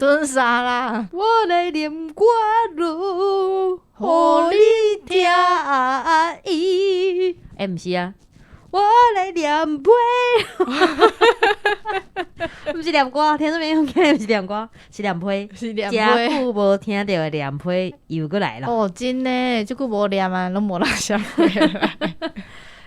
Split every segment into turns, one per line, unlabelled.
蹲啥啦？
我來念歌囉，予你聽。欸，毋是啊，我來念批，毋是念歌，聽說沒有？毋是念歌，是念批。
是念批。
誠久無聽著的念批又閣來了。
哦，真的，這久無念啊，攏無人寫批來。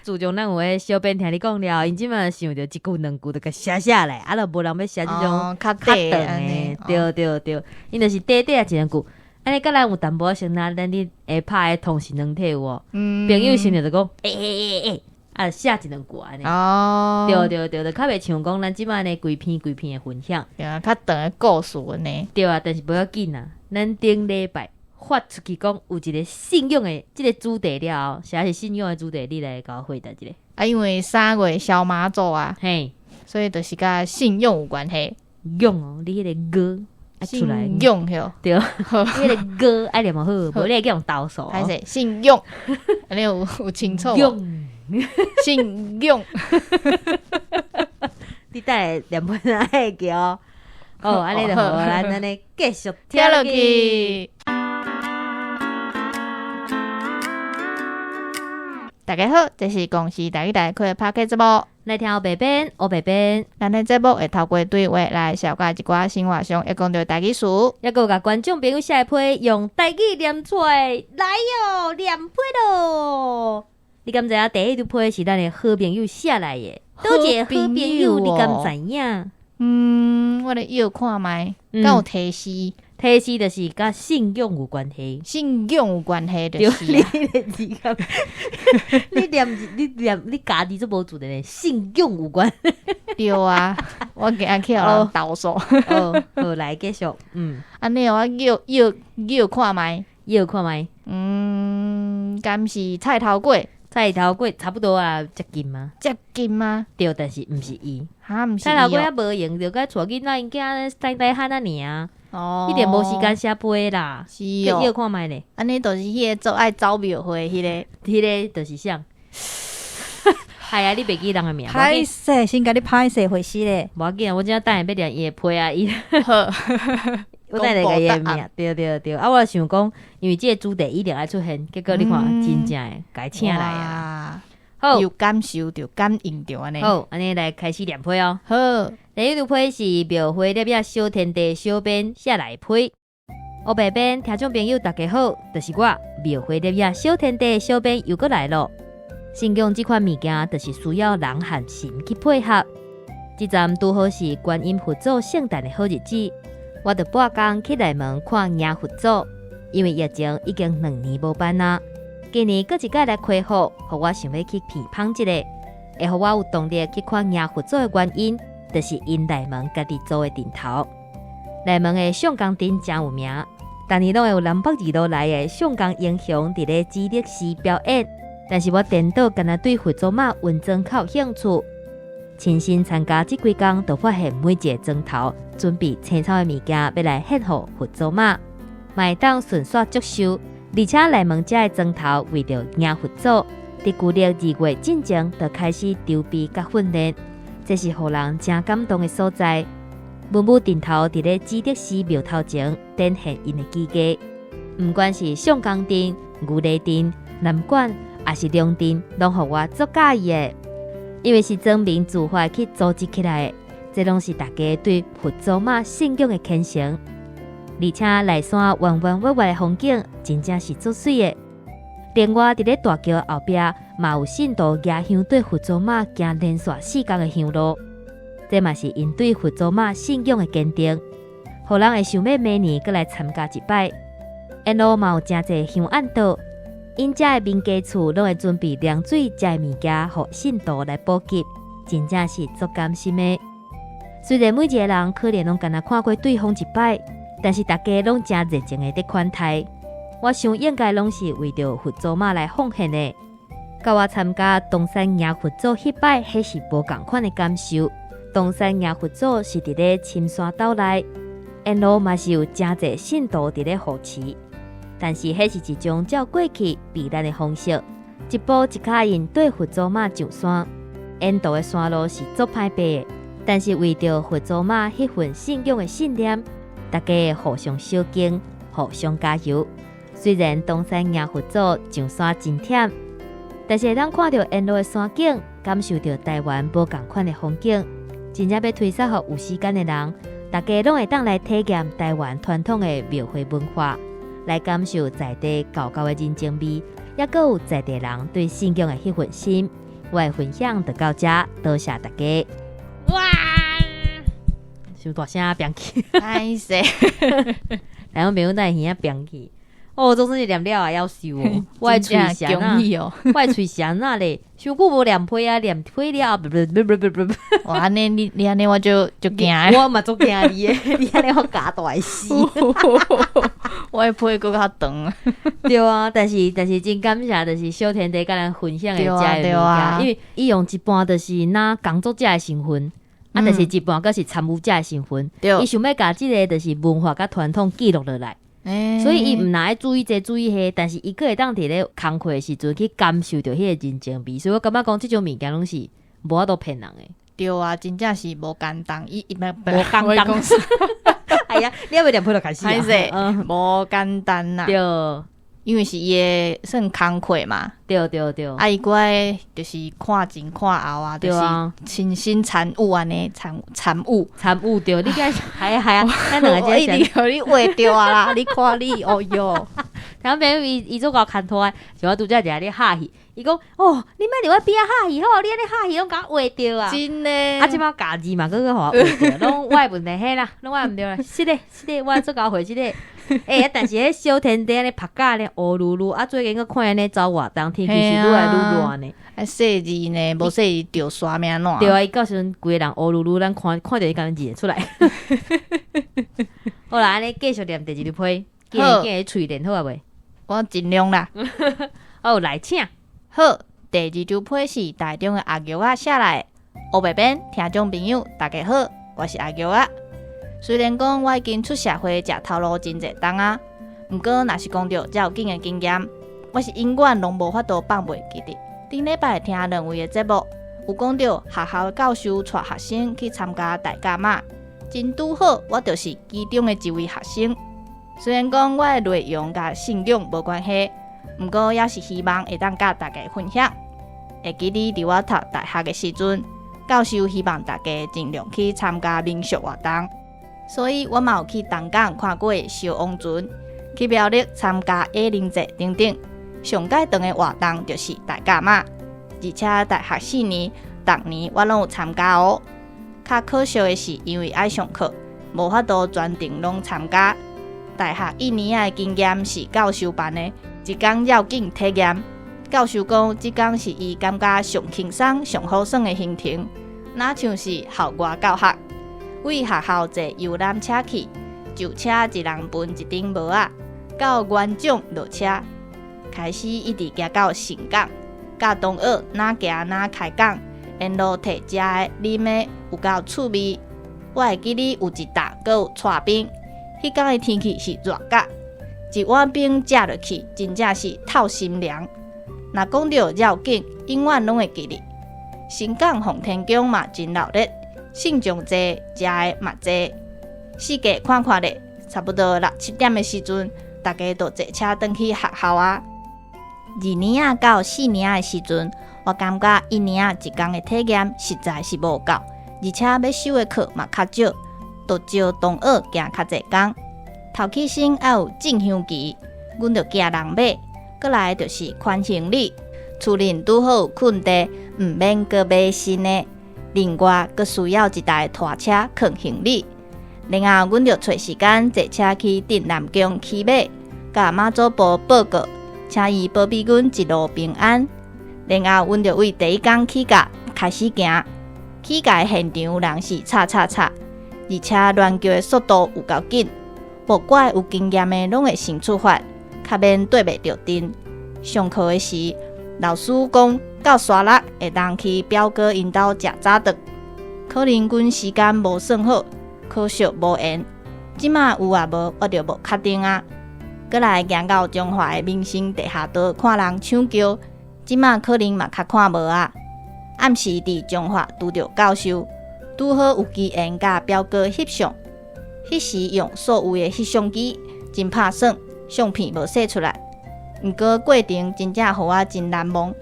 自從咱有彼小編聽你講了，𪜶這馬想著一句兩句就共寫下來，啊，就無人欲寫這種
較
較長的，對對對，𪜶就是短短仔一兩句，按呢佮咱有淡薄仔先若咱佇會拍彼通訊軟體有無？朋友先就講，欸欸欸欸，啊寫一兩句按呢。對對對，就較袂像講咱這馬按呢規篇規篇的分享。
對啊，較長的故事按呢。
對啊，但是無要緊啊，咱頂禮拜發出去講有一個信仰的這個主題了後，啥是信仰的主題？你來共我回答一下。
啊，因為3月燒媽祖啊，所以就是佮信仰有關係。
仰哦，你彼個歌愛出來。
信仰吼。
對，你彼個歌愛念好，無你會去予投訴。
歹勢，信仰，按呢有清楚無？信仰。
你等下念批仔會記哦。哦，按呢就好，咱按呢繼續
聽落去。大家好，這是公視台語台開的 Podcast 節目。
來聽烏白編，烏白編。
咱的節目會透過對話來紹介一寡生活上會講著台語詞，
猶閣有共觀眾朋友寫的批用台語念出來，來喲，念批囉！你敢知影第一張批是咱的好朋友寫來的？佗一个好朋友，你敢知影？
嗯，我咧臆看覓，敢有提示？
提示就是佮信仰有關係，
信仰有關係就是。
你你念你念你家己做無自然的，信仰有關。
對啊，我驚去予人投訴。
哦，好，來繼續。嗯，
按呢我臆臆臆看覓，
臆看覓。
嗯，敢是菜頭粿？
菜頭粿差不多啊，接近嗎？
接近嗎？
對，但是毋是伊。
哈，毋是。
菜頭粿猶無閒，就共帶囡仔𪜶囝帶帶漢仔爾。哦，一定無時間寫批啦。
是哦。
臆看覓咧。
按呢就是彼个做愛走廟會彼个，
彼个就是啥？係啊，你袂記人的名。
歹勢，先共你歹勢回事咧。
無要緊，我這等下欲念伊的批啊，伊。我等下共伊的名，對對對。啊，我想講，因為這个主題一定愛出現，結果你看，真正的共伊請來啊。好，
有感受著，感應著按呢。
好，按呢來開始念批哦。
好，
第一張批是廟會獵野小天地小編寫來批。烏白編聽眾朋友大家好，就是我廟會獵野小天地小編又閣來囉。信仰這款物件，就是需要人和神去配合。這陣拄好是觀音佛祖聖誕的好日子，我就撥工去內門看迎佛祖，因為疫情已經2年無辦啊。今年閣一擺來恢復，予我想欲去鼻芳一下，會予我有動力去看迎佛祖的原因，就是𪜶內門家己做的陣頭。內門的相公陣誠有名，逐年攏會有南北二路來的相公英雄佇咧主力時表演。但是我顛倒干焦對佛祖媽雲裝較有興趣，親身參加這幾工，就發現每一个莊頭準備青草的物件，欲來獻予佛祖媽，嘛會當順紲祝壽。而且內門遮的莊頭為著迎佛祖，佇舊曆2月進前就開始籌備佮訓練，這是予人誠感動的所在。文武陣頭佇咧主德寺廟頭前展現𪜶的技藝，毋管是相公陣、牛犁陣、南管，抑是龍陣，攏予我足佮意的。因為是莊民自發去組織起來的，這攏是大家對佛祖媽信仰的虔誠。而且內山彎彎彎彎的風景，真正是足媠的。另外，佇咧大橋後壁，嘛有信徒舉香對佛祖媽行連續4工的香路，這嘛是𪜶對佛祖媽信仰的堅定，予人會想欲明年閣來參加一擺。沿路嘛有誠濟香案桌，𪜶遮的民家厝攏會準備涼水遮的物件，予信徒來補給，真正是足甘心的。雖然每一个人可能攏干焦看過對方一擺，但是大家攏誠熱情的佇款待。我想應該攏是為著佛祖媽來奉獻的。佮我參加東山迎佛祖彼擺，彼是無仝款的感受。東山迎佛祖是佇咧深山鬥內，沿路嘛是有誠濟信徒佇咧護持，但是彼是一種照過去避難的方式，一步一跤印綴佛祖媽上山。沿途的山路是足歹爬的，但是為著佛祖媽彼份信仰的信念，大家互相相敬，互相加油。雖然東山迎佛祖上山真忝，但是會當看著沿路的山景，感受著台灣無仝款的風景，真正欲推捒予有時間的人，大家攏會當來體驗台灣傳統的廟會文化，來感受在地厚厚的人情味，抑閣有在地人對信仰的彼份心。我的分享就到遮，多謝大家。哇！傷大聲扁去，
歹勢，
台灣朋友等耳仔扁去。哦，總算是念了啊，夭壽哦！我的喙是按怎？
哦，
我的喙是按怎咧？傷久無念批啊，念批了，不不不不不不，
哇！按呢你按呢我就就驚，
我嘛足驚你的，你按呢我咬大死。
我的批閣較長。
對啊，但是真感謝，就是小天地佮咱分享的遮的物件，因為伊用一半就是若工作者的身份，啊，但是一半閣是參與者的身份，伊想欲共這个就是文化佮傳統記錄落來。所以伊毋若愛注意這注意彼，但是伊閣會當佇咧工課的時陣去感受著彼个人情味，所以我感覺講這種物件攏是無法度騙人的。
對啊，真正是無簡單，伊伊無
簡單。哎呀，你猶未念批就開始
啊？無簡單啦。
對，
因為是伊的算工課嘛。
對對對。
啊，伊閣愛就是看前看後啊，就是親身參與按呢參參與
參與著，你敢係啊係啊，咱兩個
一直予你畫著啊啦，你看你，哦喲，
聽朋友伊伊做𠢕牽拖，像我拄才佇遐咧哈戲，伊講哦，你莫佇我邊仔哈戲好，你按呢哈戲攏共我畫著啊！
真的，
啊，這擺咬字嘛，閣閣予我畫著，攏我的問題彼啦，攏我毋對啦，是咧是咧，我足𠢕回這个。欸，但是彼小天地按呢曝甲咧烏嚕嚕，啊，最近閣看按呢走活動，天氣是愈來愈熱呢。
啊，細字呢，無細字著沙欲按怎？
對啊，伊到時陣規个人烏嚕嚕，咱看看著伊共認出來。好啦，按呢繼續念第二批，
好，
見喙練好啊未？
我盡量啦。
好，來請。
好，第二張批是台中的阿玉仔寫來的。烏白編聽眾朋友，大家好，我是阿玉仔。雖然講我已經出社會食頭路真濟冬啊，毋過若是講著繞境的經驗，我是永遠攏無法度放袂記得。頂禮拜聽兩位的節目，有講著學校的教授帶學生去參加大甲媽，真拄好，我就是其中的一位學生。雖然講我的內容佮信仰無關係，毋過也是希望會當佮大家分享。會記得佇我讀大學的時陣，教授希望大家盡量去參加民俗活動。所以我嘛有去東港看過燒王船，去苗栗參加矮靈祭等等。上蓋長的活動就是大甲媽，而且大學4年，逐年我攏有參加哦。較可惜的是，因為愛上課，無法度全程攏參加。大學一年的經驗是教授辦的，一工繞境體驗。教授講，這工是伊感覺上輕鬆、上好耍的行程，若像是校外教學。為學校坐遊覽車去，就車一人分一頂帽仔，到元長落車，開始一直行到盛港，佮同學若行若開講，沿路提食的、啉的有夠趣味。我會記得有一搭閣有剉冰，彼工的天氣是熱甲，一碗冰食落去，真正是透心涼。若講著繞境，永遠攏會記得。盛港奉天宮嘛真鬧熱。信眾濟，食的嘛濟，四界看看咧，差不多六七點的時陣，大家就坐車轉去學校啊。二年仔到四年仔的時陣，我感覺一年仔一工的體驗實在是無夠，而且欲修的課嘛較少，就招同學行較濟工。頭起身愛有進香旗，阮就驚人買，閣來就是寬行李，厝裡拄好有囥地，毋免閣買新的。另外，閣需要一台拖車囥行李。然後，阮就揣時間坐車去鎮南宮騎馬，佮媽祖婆報告，請伊保庇阮一路平安。然後，阮就為第一工起駕開始行。起駕的現場人是吵吵吵，而且亂叫的速度有夠緊，無怪有經驗的攏會先出發，較免對袂著陣。上課的時，老師講到沙六會當去表哥𪜶兜食早頓，可能阮時間無算好，可惜無緣。這馬有抑無，我就無確定啊。閣來行到彰化的民生地下道看人搶轎，這馬可能嘛較看無啊。暗時佇彰化拄著教授，拄好有機緣佮表哥翕相。彼時用數位的翕相機，真拍算，相片無洗出來。毋過過程真正予我真難忘。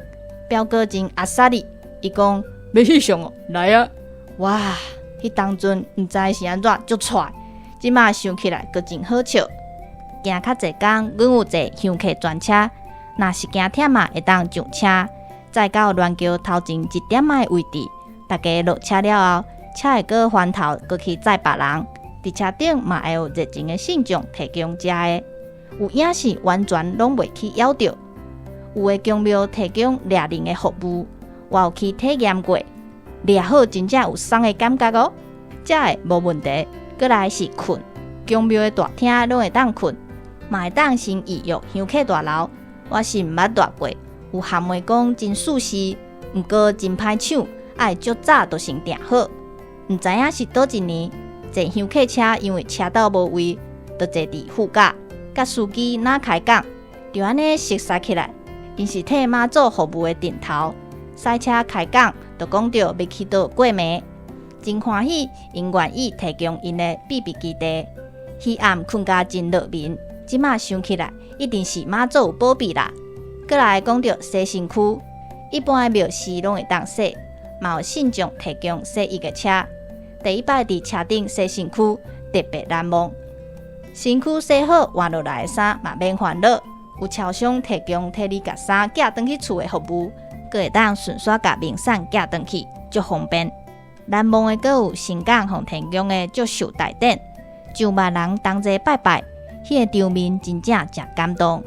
表哥真阿薩利，伊講欲翕相哦，來啊！哇，彼當陣毋知是按怎足跩，這馬想起來閣真好笑。行較濟工，阮有坐香客專車，若是驚忝嘛，會當上車，載到鸞橋頭前一點仔的位置，大家落車了後，車會閣翻頭閣去載別人。佇車頂嘛會有熱情的信眾提供食的，有影是完全攏袂去枵著。有的宮廟提供掠人的服務，我有去體驗過，掠好真正有爽的感覺哦。食的無問題，閣來是睏，宮廟的大廳攏會當睏，嘛會當先預約香客大樓。我是毋捌蹛過，有函話講真舒適，毋過真歹搶，愛足早就先訂好。毋知影是佗一年，坐香客車因為車鬥無位，就坐佇副駕，佮司機若開講，就按呢熟似起來。𪜶是替媽祖服務的陣頭，駛車開講，就講著欲去佗過暝，真歡喜，𪜶願意提供𪜶的秘密基地。彼暗睏甲真樂眠，這馬想起來，一定是媽祖有保庇啦。閣來講著洗身軀，一般的廟寺攏會當洗，嘛有信眾提供洗衣的車。第一擺佇車頂洗身軀，特別難忘。身軀洗好換落來的衫嘛免煩惱。有超商提供替你共衫寄轉去厝的服務，閣會當順紲共明散寄轉去，足方便。難忘的閣有新港奉天宮的祝壽大典，上萬人同齊拜拜，彼个場面真正誠感動。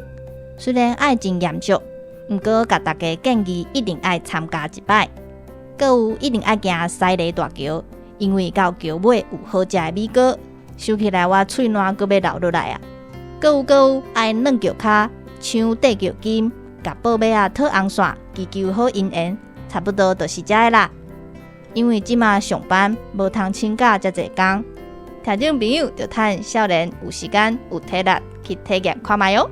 雖然愛真嚴肅，毋過共大家建議一定愛參加一擺。閣有一定愛行西螺大橋，因為到橋尾有好食的米糕，想起來我喙瀾閣欲流落來啊！閣有閣有愛軟轎跤。搶地腳金，共報馬仔套紅線，祈求好姻緣，差不多就是這个啦。因為這馬上班無通請假遮濟工，聽眾朋友就趁少年有時間有體力去體驗看覓哦。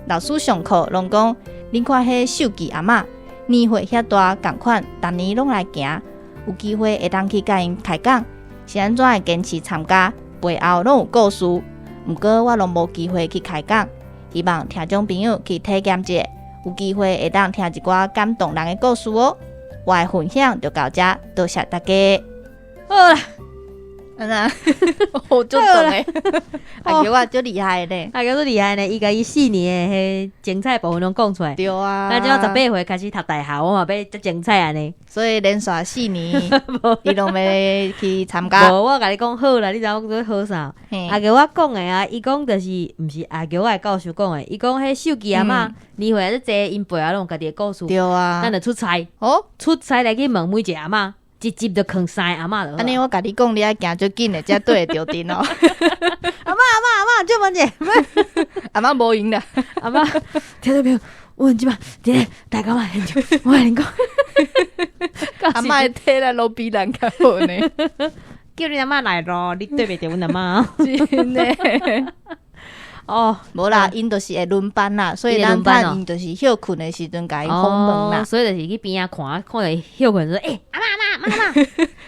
老師上課攏講，恁看彼秀記阿嬤年歲遐大，仝款逐年攏來行，有機會會當去佮𪜶開講，是按怎會堅持參加，背後攏有故事。毋過我攏無機會去開講。希望聽眾朋友去體驗一下，有機會會當聽一寡感動人的故事哦。我的分享就到這，多謝大家。
好啦，
按怎，好足長的，阿叫我足厲害的呢，
阿叫足厲害呢，伊共伊4年的彼精彩部分攏講出來。
對啊，
咱這馬18歲開始讀大學，我嘛欲遮精彩按呢。
所以連續四年，你攏欲去參加。
無，我共你講好啦，你知影我說好啥？阿叫我講的啊，伊講就是，毋是阿叫我的教授講的，伊講彼秀記阿嬤年歲遮濟，𪜶背後攏有家己的故事。
對啊，
咱就出差
哦，
出差來去問每一個阿嬤。一集就囥三个阿嬤就好。
按呢我共你講，你愛行足緊的，才對會著陣哦。
阿嬤阿嬤阿嬤，借問者。
阿嬤無閒啦。
阿嬤，聽眾朋友，阮這馬佇咧大甲媽現場，我共恁講。
阿嬤的體力攏比咱較好呢。
叫你阿嬤來咯，你對袂著阮阿嬤。
真的。
哦，
無啦，𪜶就是會輪班啦，所以咱趁𪜶就是歇睏的時陣，共𪜶訪問啦。
所以就是去邊仔看，看著歇睏說，欸，阿嬤阿嬤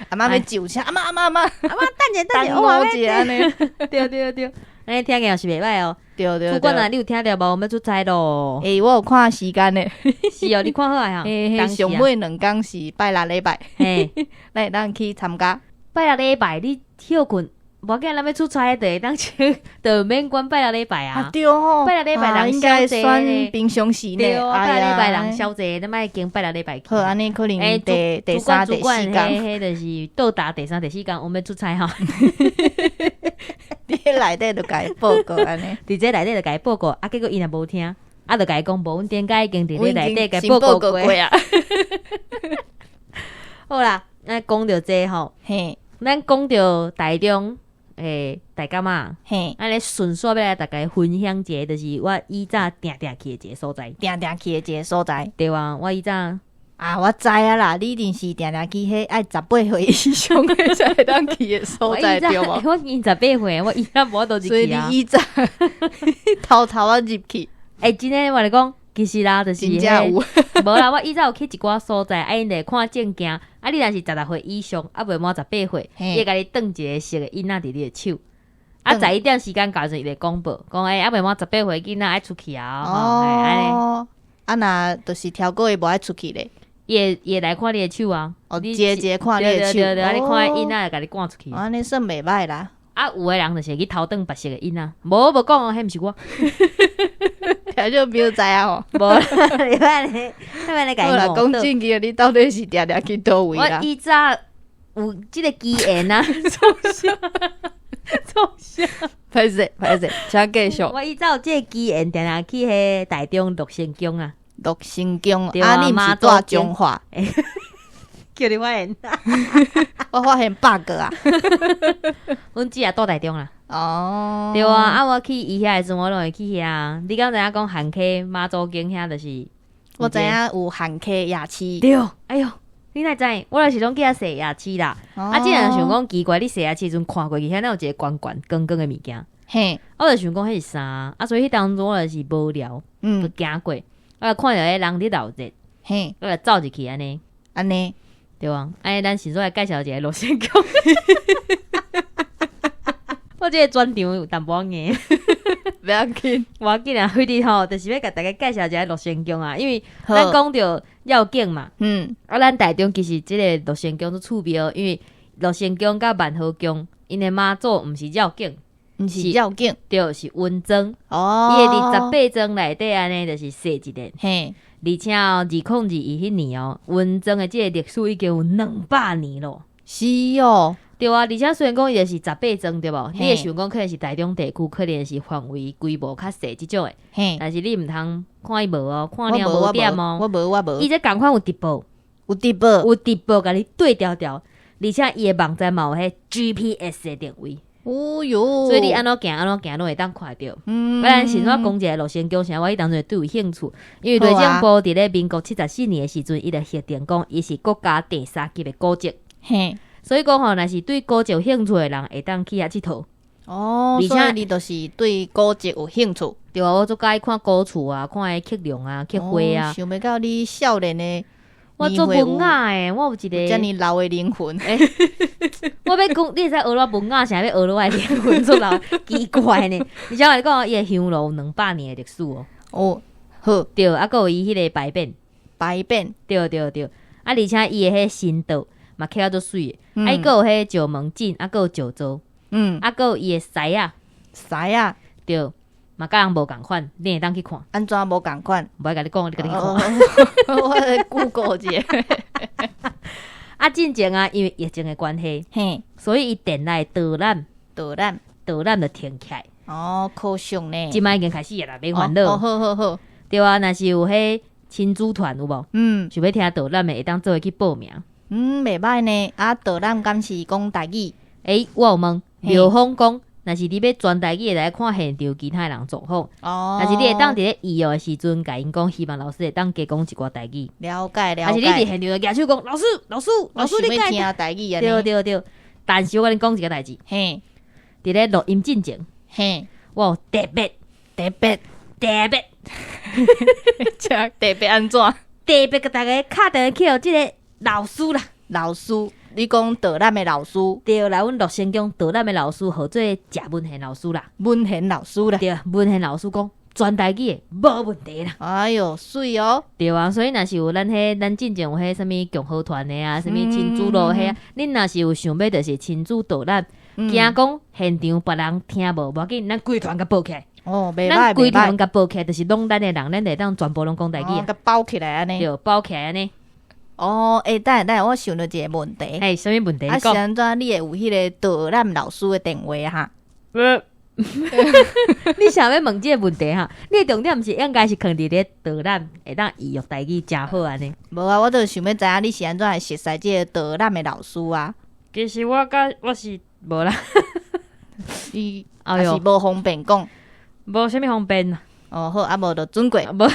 阿嬤，
阿嬤欲上車，阿嬤阿嬤阿嬤，
阿嬤等者等者，
我一下按呢。
對對對，按呢聽起來是袂䆀哦。
對對。
主管啊，你有聽著無？欲出差咯。
欸，我有看時間咧。
是哦，你看好啊哈。
上尾兩工是拜六禮拜，
嘿，
咱會當去參加。
拜六禮拜你歇睏。無要緊，咱欲出差就會當請，就免管拜六禮拜啊。
對吼，
拜六禮拜人
應該選平常時呢。
對，拜六禮拜人少濟，咱莫經拜六禮拜去。
好，按呢可能第三、第四工，
彼就是到達第三、第四工，阮欲出差吼。
佇內底就共伊報告按呢，
佇這內底就共伊報告，啊，結果伊若無聽，啊，就共伊講無，阮頂擺已經佇咧內底共伊報告過
啊。
好啦，咱講著這吼，咱講著台中。欸，大甲媽，按呢順紲欲來大家分享一个，就是我以早定定去的一个所在，
定定去的一个所在。
對啊，我以早
啊，我知影啦，你一定是定定去彼愛18歲以上的才會當去的所在，對無？
我已經18歲，我以早無法度入去啊。
所以你以早偷偷仔入去。
欸，真的，我共你講，其實啦，就是
真正有。
無啦，我以早有去一寡所在，啊，𪜶就會看證件，啊，你若是16歲以上，猶未滿十八歲，伊會共你轉一个色的印仔佇你的手。啊，11點時間到時伊會廣播，講欸，猶未滿18歲囡仔愛出去啊，吼，嘿按呢。
哦，啊若就是超過伊無愛出去咧，
伊會來看你的手啊，
哦，
你
一个一個看你的手，
對對對，啊，你看伊印仔，就共你趕出去。
哦，按呢算袂䆀啦。
啊，有的人就是會去偷轉別色的印仔，無無講哦，彼毋是我。
聽眾朋友知影吼。
無啦，你莫按呢，你莫按呢共
好啦，
伊誤導。
講正經的，你到底是定定去佗位啦？
我以早有這个機緣啊，創啥？創啥？
歹勢歹勢，請繼續。
我以早有這个機緣，定定去彼台中樂成宮啊。
樂成宮
對啊
啊，你毋是住彰化？
叫你發現。
我發現 bug 啊。
阮姊也住台中啦。
哦。
對啊，啊我去伊遐的時陣，我攏會去遐。你敢知影講漢溪媽祖宮遐就是？
我知影有漢溪夜市。
對，哎喲，你哪知？我就是攏去遐踅夜市啦。啊，這人想講奇怪，你踅夜市時陣看過去遐，哪有一个懸懸光光的物件？我就想講彼是啥？啊，所以彼當陣我就是無聊，就行過，我就看著彼人佇鬧熱，我就走入去按呢。
按呢。
對啊，按呢咱先來介紹一个樂成宮。我這个轉場有淡薄仔硬。
袂要緊。
無要緊啊，反正吼，就是欲共大家介紹一个樂成宮啊，因為咱講著繞境嘛。啊，咱台中其實這个樂成宮足趣味哦，因為樂成宮佮萬和宮，𪜶的媽祖毋是繞境，
毋是繞境。
對，是雲裝。伊會佇18莊內底按呢，就是踅一下。而且哦，2021彼年哦，雲裝的這个歷史已經有200年咯。
是哦。
對啊，而且雖然講伊就是十八莊對無？你會想講可能是台中地區，可能是範圍規模較細這種的。但是你毋通看伊無哦，看了無點哦。
我無我無。
伊這仝款有直播。
有直播。
有直播，共你對調調，而且伊的網站嘛有彼 GPS 的定位。
哦喲。
所以你按怎行按怎行攏會當看著。咱先怎講一个樂成宮，啥我彼當陣對有興趣，因為內政部佇咧民國74年的時陣，伊就核定講，伊是國家第三級的古蹟。所以講吼，若是對古蹟有興趣的人，會當去遐𨑨迌。
哦，所以你就是對古蹟有興趣。
對啊，我足佮意看古厝啊，看彼刻龍啊、刻畫啊。
想袂到你少年的，
我做文仔的，我有一个
遮爾老的靈魂。
我欲講，你會使學我文仔，啥欲學我的靈魂出來，奇怪呢。而且我共你講，伊的香爐有200年的歷史哦。
哦，好。
對，啊，閣有伊彼个牌匾。
牌匾。
對對對，啊，而且伊的彼神道嘛刻啊足媠的，啊，伊閣有彼石門陣，啊，閣有石座，啊，閣有伊的獅仔。
獅仔。
對，嘛佮人無仝款，你會當去看。
按怎無仝款？
無愛共你講，你家己去看。
我來 Google 一下。
啊，進前啊，因為疫情的關係，所以伊店內導覽，
導覽，
導覽就停起來。
哦，可惜呢。
這擺已經開始了啦，免煩惱。
哦，好好好。
對啊，若是有彼親子團有無？想欲聽導覽的，會當做伙去報名。
嗯，袂䆀呢。啊，導覽敢是講台語？
欸，我有問，廟方講，若是你欲全台語的來看現場其他的人狀況，但是你會當佇咧預約的時陣，共𪜶講，希望老師會當加講一寡台語。
了解了解。
還是你佇現場就舉手講，老師老師老師，你敢
聽台語啊？
對對對。但是我共你講一个代誌，佇咧錄音進前，我有特別
特別
特別，
這特別按怎？
特別共大家敲電話去予這个老師啦。
老師，你講導覽的老師？
對啦，阮樂成宮導覽的老師號做謝文賢老師啦。
文賢老師啦。
對，文賢老師講全台語的無問題啦。
哎喲，媠哦。
對啊，所以若是有咱彼咱進前有彼啥物共好團的啊，啥物親子路彼啊，恁若是有想欲就是親子導覽，驚講現場別人聽無，無要緊，咱規團共報起來。
哦，袂
咱
䆀袂䆀。
規團共報起來，就是攏咱的人，咱會當全部攏講台語啊。
共包起來按呢。
對，包起來按呢。
哦，欸，等下等下，我想著一个問題。
欸，啥物問題？
啊，是按怎你會有彼个導覽老師的電話哈？
你想欲問這个問題哈？你的重點毋是應該是囥佇咧導覽會當預約台語誠好按呢？
無啊，我就想欲知影你是按怎會熟似這个導覽的老師啊？
其實我佮我是無啦，
你
哎喲
是無方便講？
無啥物方便。
哦，好，啊無就準過。
無，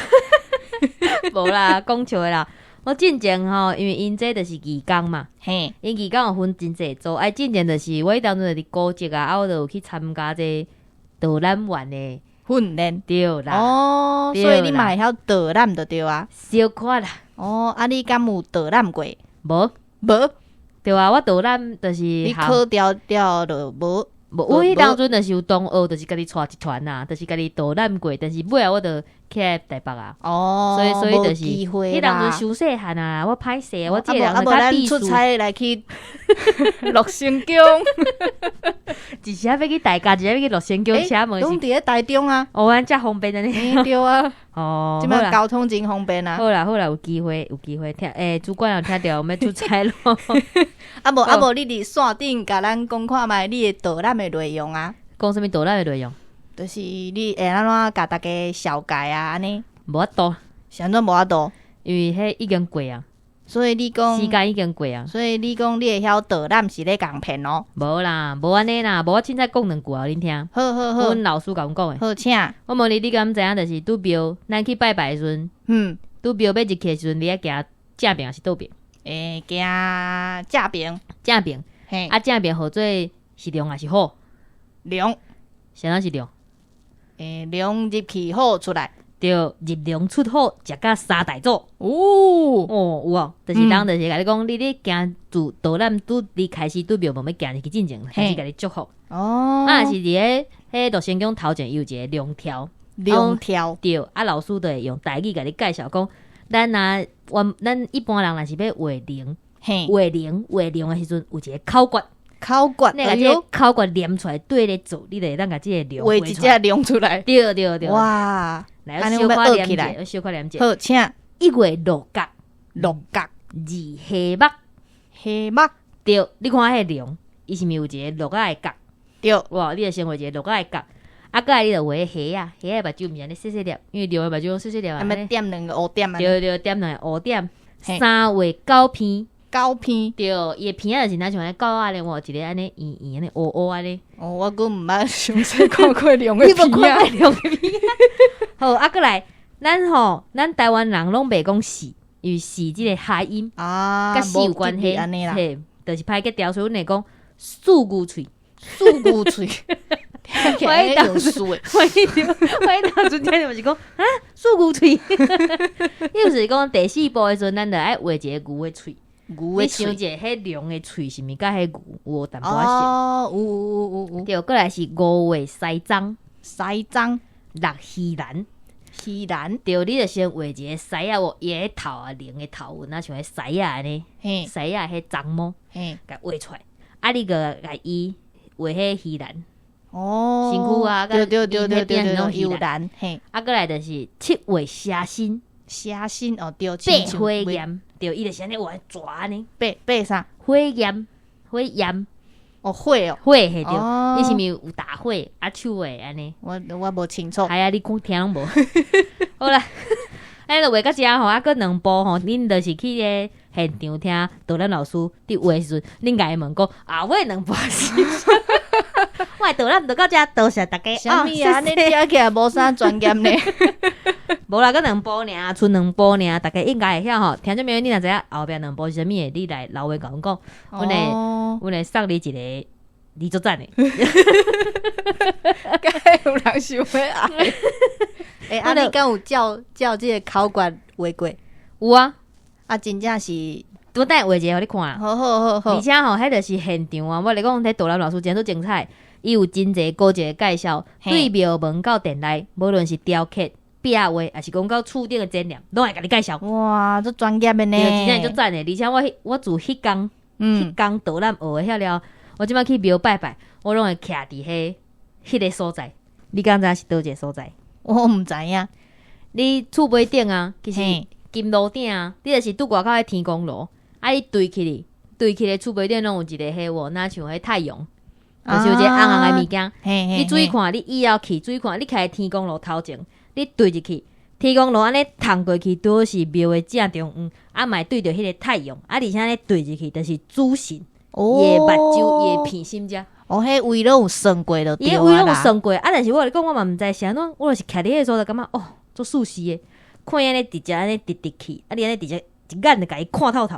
無啦，講笑的啦。我進前吼，因為𪜶這就是義工嘛，𪜶義工有分真濟組，啊，進前就是我彼當陣佇古蹟啊，啊，我就有去參加這導覽員的
訓練。
對啦。
哦，所以你嘛會曉導覽就對啊。
小可啦。
哦，啊，你敢有導覽過？
無。
無。
對啊，我導覽就是
你考掉了就無。
無，我彼當陣就是有同學，就是家己帶一團啊，就是家己導覽過，但是尾仔我就去台北啊。
哦，
所以就是
無機會
彼當
啦。
陣傷細漢啊，我歹勢，我這個人
啊無
較避
咱出
暑，
差來去樂成宮，
一時仔欲去大甲，一時仔欲去樂成宮，請問是
攏佇咧台中啊。
哦，按遮方便按呢。
欸對啊，
哦，
這
好啦
擺交通真方便啊。
好啦好啦，有機會有機會聽，欸，主管有聽著，欲出差咯。
啊無啊無，你佇線頂共咱講看覓你的導覽的內容啊，
講啥物導覽的內容？
就是你會按怎共大家紹介啊，按呢？
無法度，
是按怎無法度？
因為彼已經過啊，
所以你講，
時間已經過啊。
所以你講你會曉導覽是咧共騙哦。
無啦，無按呢啦，無我凊彩講兩句予恁聽。
好好好，
阮老師共阮講的。
好請，
我問你，你敢知影？就是拄廟，咱去拜拜的時陣，拄廟欲入去的時陣，你愛行正爿抑是倒爿？
會行正爿，
正爿，
嘿，
啊正爿號做是龍抑是虎？
龍，
啥人是龍？
欸，龍入去虎出來。
對，入龍出虎，食甲三大祖。
哦，
哦，有哦，就是人就是共你講，你咧行自導覽拄離開始拄廟門欲行入去進前，開始共你祝福。
哦，
啊，若是佇咧彼樂成宮頭前，伊有一个龍柱，
龍柱，
對，啊老師就會用台語共你介紹講，咱若阮咱一般人若是欲畫龍，畫龍畫龍的時陣有一个口訣，
口訣，
你共這个口訣念出來，對咧做，你就會當共這个龍
畫一隻龍出來。
對對對，
哇，
來小可念一下，小可念一下。
好，請
一月落角，
落角，
二蝦目，
蝦目，
對，你看彼个龍，伊是毋是有一个鹿仔的角？
對，
哇，你就先畫一个鹿仔的角，啊，過來你就畫蝦仔，蝦仔目睭毋是按呢細細粒，因為龍的目睭攏細細粒啊。
按呢點兩個烏點啊。
對對，點兩個烏點。三畫狗鼻，
狗鼻，
對，伊的鼻仔就是若像按呢狗仔咧，有一个按呢圓圓按呢烏烏按呢。
哦，我閣毋捌詳細看過龍的
你無
鼻仔。
看過龍的鼻仔？好，啊，過來，咱吼，咱台灣人攏袂講四，因為四這个諧音
啊，
佮死有關係，
按呢啦。
嘿，就是歹結調，所以阮會講四牛喙，
四牛喙，聽起來有數的。
我彼當陣聽著嘛是講啊，四牛喙，意思是講第四步的時陣，咱就愛畫一个牛的喙。
牛的喙。
你想一下，彼龍的喙是毋是佮彼牛有淡薄仔像？
哦，有有有有。
對，過來是五畫西裝，
西裝，
六魚欄。
魚欄。
對，你就先畫一个獅仔無，伊的頭啊，龍的頭有若像彼獅仔按呢，獅仔彼鬃毛，共畫出來。啊，你閣共伊畫彼魚欄。
哦，
身軀啊，
對對對對對對，
魚
欄，嘿。
啊，過來就是七畫蛇身，
蛇身哦，對，
八火焰，對，伊就是按呢畫蛇按呢。
八八啥？
火焰，火焰。
哦，火哦，
火嘿對，伊是毋是有大火啊手的按呢？
我無清楚。
係啊，你講聽攏無。好啦，哎，就畫到遮吼，啊，閣兩步吼，恁就是去咧現場聽導覽老師佇畫的時陣，恁共伊問講啊，尾兩步是啥？我的導覽就到遮，多謝大家。
啥物啊？你聽起來無啥專業呢？
無啦，閣兩步爾，賰兩步爾，大家應該會曉吼。聽眾朋友，你若知影後壁兩步是啥物的，你來留言共阮講，阮會阮會送你一个你足讚的。
敢有人想欲愛？欸，啊，你敢有照照這个口訣畫過？
有啊，
啊，真正是，
我等下畫一个予你看。
好好好好。
而且吼，彼就是現場啊！我咧講，彼導覽老師真足精彩，伊有真濟古蹟的介紹，對廟門到殿內，無論是雕刻、壁畫，抑是講到厝頂的展覽，攏會共你介紹。
哇，足專業的呢！
對，真正足讚的。而且我我自彼工，彼工導覽學的曉了，我這擺去廟拜拜，我攏會徛佇彼彼个所在。你敢知影是佗一个所在？
我毋知影。
你厝尾頂啊，其實金爐頂啊，你就是拄外口彼天公爐，啊，你對起去，對起咧厝尾頂攏有一个彼無，若像彼太陽，就是有一個紅紅的物件。你注意看，你以後去注意看，你徛佇天公爐頭前，你對入去，天公爐按呢迵過去，拄好是廟的正中央，啊嘛會對著彼個太陽，啊而且按呢對入去，就是主神，伊的目睭，伊的鼻心遮。
哦，彼位攏有算過就對
伊彼位攏有
啦。
算過，啊，但是我共你講，我嘛毋知是按怎，我就是徛佇彼个所在，感覺哦，足舒適的，看伊按呢直接按呢直直去，啊，你按呢直接一眼就共伊看透透，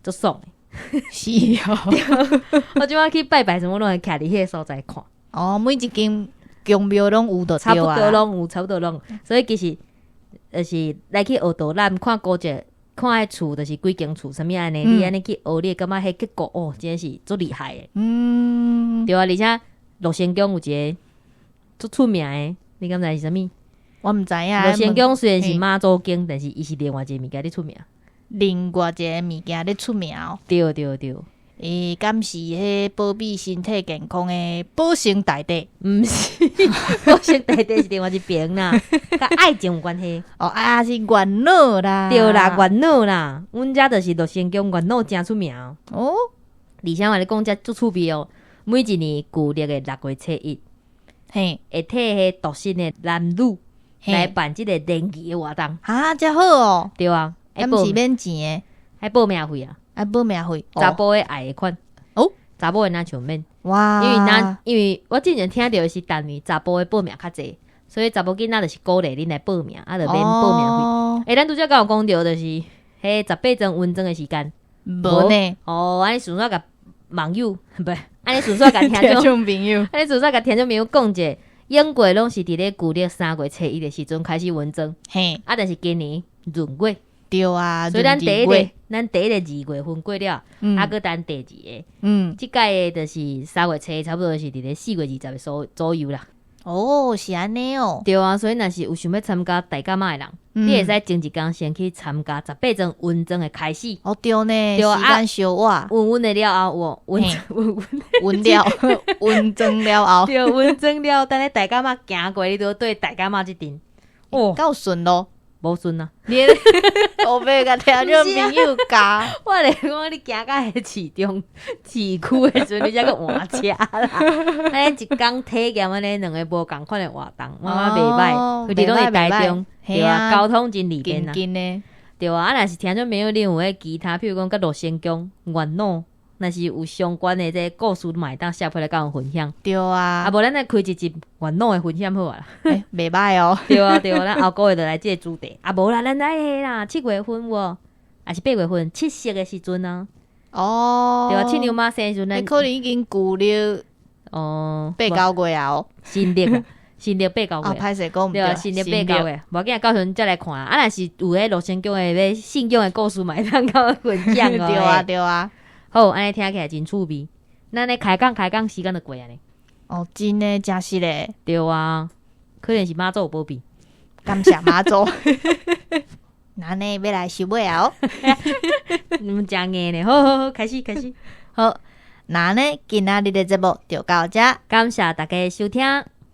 足爽的。
是哦，
我這擺去拜拜時，我攏會徛佇彼个所在看。
哦，每一間宮廟攏有就
差不
對啊
多攏有，差不多攏有。所以其實就是來去學導覽，看古蹟，看彼厝，就是幾間厝，啥物按呢？你按呢去學，你會感覺彼結構哦，真是足厲害的。對啊，而且樂仙宮有一个足出名的，你敢知是啥物？
我毋知影。
樂仙宮雖然是媽祖宮，但是伊是另外一个物件咧出名。
另外一个物件咧出名哦。
對對對。
欸，敢是彼保庇身體健康的保生大帝？
毋是，保生大帝是另外一爿啦，佮愛情有關係。
哦，啊是月老啦。
對啦，月老啦，阮遮就是樂仙宮月老誠出名
哦。
而且我咧講遮足趣味哦，每一年舊曆的6月初一，
嘿，
會替彼獨身的男女來辦這个聯誼的活動。
啊，遮好哦。
對啊，
敢是免錢的？
愛報名費啊。
愛報名費，
查埔的愛的款
哦，
查某的若像免
哇，
因為咱因為我之前聽著的是，逐年查埔的報名較濟，所以查某囡仔就是鼓勵恁來報名，啊，就免報名費。欸，咱拄才敢有講著，就是彼十八莊溫莊的時間
無呢？
哦，按呢順煞共網友，毋按呢順煞共聽眾
朋友，
按呢順煞共聽眾朋友講者，永過攏是佇咧舊曆3月初一的時陣開始溫莊，
嘿，
啊，但是今年閏月。
對啊，
所以咱第一个，咱第一個二月份過了，啊，閣等第二个，這屆的就是3月初，差不多是佇咧4月20的左右啦。
哦，是按呢哦。
對啊，所以若是有想欲參加大甲媽的人，你會使前一工先去參加十八莊溫莊的開始。
哦，對呢，
對啊，
時間相倚。
溫溫的了後，溫溫
溫了，溫莊了後，
對，溫莊了，等咧大甲媽行過，你就對大甲媽這陣，哦，
夠順囉。
無順啊！
你後欲共聽眾朋友教，
我咧講你行到彼市中市區的時陣，你才閣換車啦。按呢一工體驗按呢兩个無仝款的活動，我感覺袂歹，彼攏佇台中，對啊，交通真利便啊。對啊，啊，若是聽眾朋友恁有彼其他，譬如講佮樂仙宮、月老。若是有相關的這個故事，嘛會當寫批來佮阮分享。
對啊，
啊無咱來開一集月老的分享好啊。
欸，袂歹哦。
對啊對啊，咱後個月就來這個主題。啊無啦，咱來彼啦，7月份無，抑是8月份七夕的時陣啊。
哦。
對啊，七娘媽生的時陣，
彼可能已經舊曆
哦，
八九月啊哦。
新曆，新曆八九月。
啊，歹勢講毋
對啊，新曆八九月，無要緊，到時陣再來看。啊，若是有彼樂仙宮的彼信仰的故事，嘛會當佮阮分享哦。
對啊對啊。
好，按呢聽起來真趣味。咱咧開講開講，時間就過啊呢。
哦，真的，真實的。
對啊，可能是媽祖有保庇。
感謝媽祖。那呢，欲來收尾啊！
你們誠硬呢，好好好，開始開始。
好，那呢，今仔日的節目就到這，
感謝大家收聽。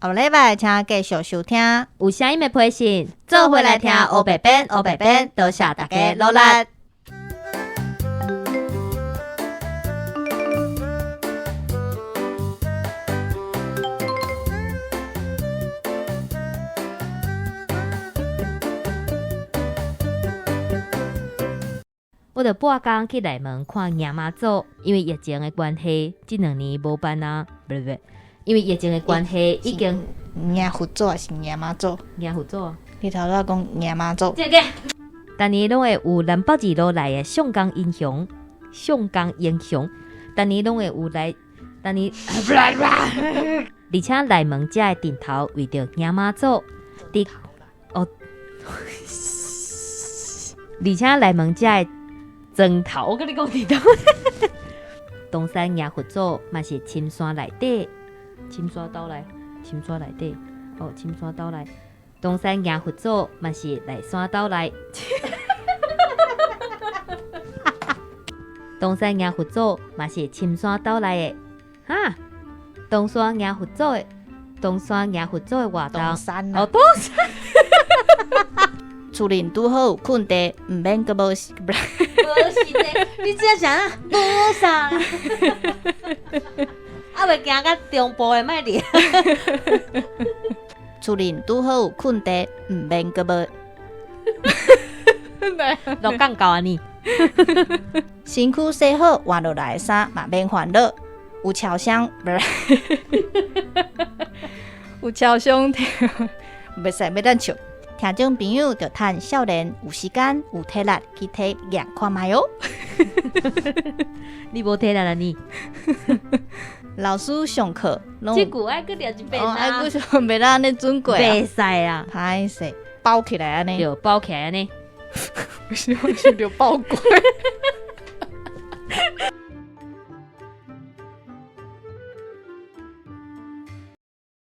後禮拜請繼續收聽。
有啥物的批信，
做伙來聽烏白編，烏白編，多謝大家努力。
我就半工去內門看迎媽祖，因為疫情的關係，這兩年無辦啊，不不不，因為疫情的關係，已經
迎佛祖還是迎媽祖？
迎佛祖啊！
你頭拄仔講迎媽祖。
這個，逐年攏會有南北二路來的上港英雄，上港英雄，逐年攏會有來，逐年，而且內門遮的陣頭為著迎媽祖，佇哦，而且內門遮的磚頭，我佮你講佇佗，東山迎佛祖嘛是深山內底，深山島內，深山內底，哦，深山島內，東山迎佛祖嘛是內山島內，東山迎佛祖嘛是深山島內的，哈，東山迎佛祖的，東山迎佛祖的活動，
東山
哦，東山。
厝裡拄好有空地，毋免閣無
無是的，你這啥？無啥？啊，袂行到中部的，莫掠。
厝裡拄好有空地，毋免閣無。
落降到按呢？
身軀洗好換落來的衫嘛免煩惱。有超商，不是有超商，袂使欲咱笑。聽眾朋友就趁少年有時間有體力去體驗看覓哦。
你無體力啊你？
老師上課，
這句愛閣念一遍啊！
愛閣上袂當按呢準過啊！
袂使啊！
歹勢，包起來按呢？
對，包起來按呢。
我想著包過。